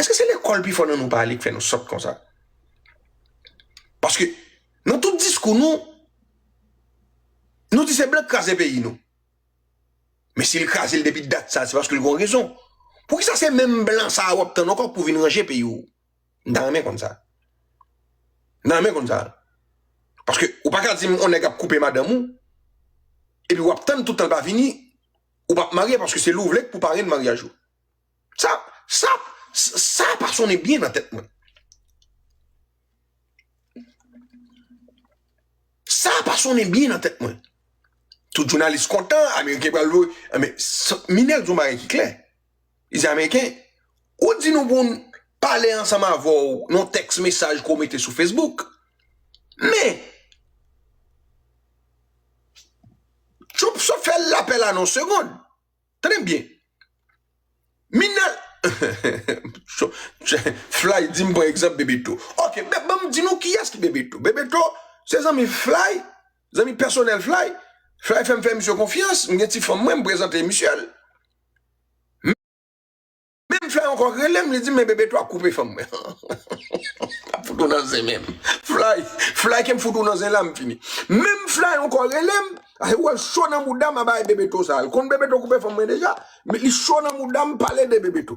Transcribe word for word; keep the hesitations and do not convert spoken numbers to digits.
Èske se lekòl pi fò nan nou pa ale k fè nou sòt konsa? Paske nan tout diskou nou, nou di se blan k kraze peyi nou. Men si l kraze l depi dat sa, se paske l gen yon rezon. Poukisa se menm blan sa a w ap tann ankò pou vin ranje peyi w? M ta renmen konn sa. M ta renmen konn sa. Paske ou pa ka di m yon nèg ap koupe madanm ou, epi w ap tann tout tan l pa vini, ou p ap marye paske se li w vle k pou parenn maryaj ou. Sa, sa, sa pa sonnen byen nan tèt mwen. Sa pa sonnen byen nan tèt mwen. Tout jounalis kontan, Ameriken pral voye. Men, Minèl di yon bagay ki klè. Li di Ameriken, ou di nou pou n pale ansanm avè w nan tèks mesaj ke w mete sou Facebook. Men, Trump sot fè l lapèl la nan yon segonn. Tande m byen. Minèl. Fly di m pran egzanp Bebeto. Ok, men ban m di nou kiyès ki Bebeto. Bebeto, se zanmi Fly, zanmi pèsonèl Fly. Fly fè m fè misye konfyans, m gen ti fanm mwen, m prezante misye l. Menm Fly ankò rele m, li di m, men Bebeto ap koupe fanm mwen. Ap fout ou nan zen menm. Fly, Fly ke m fout ou nan zen la, m fini. Menm Fly ankò rele m, a, ou wè l cho nan mouda m anba e Bebeto sa. L konn Bebeto koupe fanm mwen deja, men li cho nan mouda m pale de Bebeto.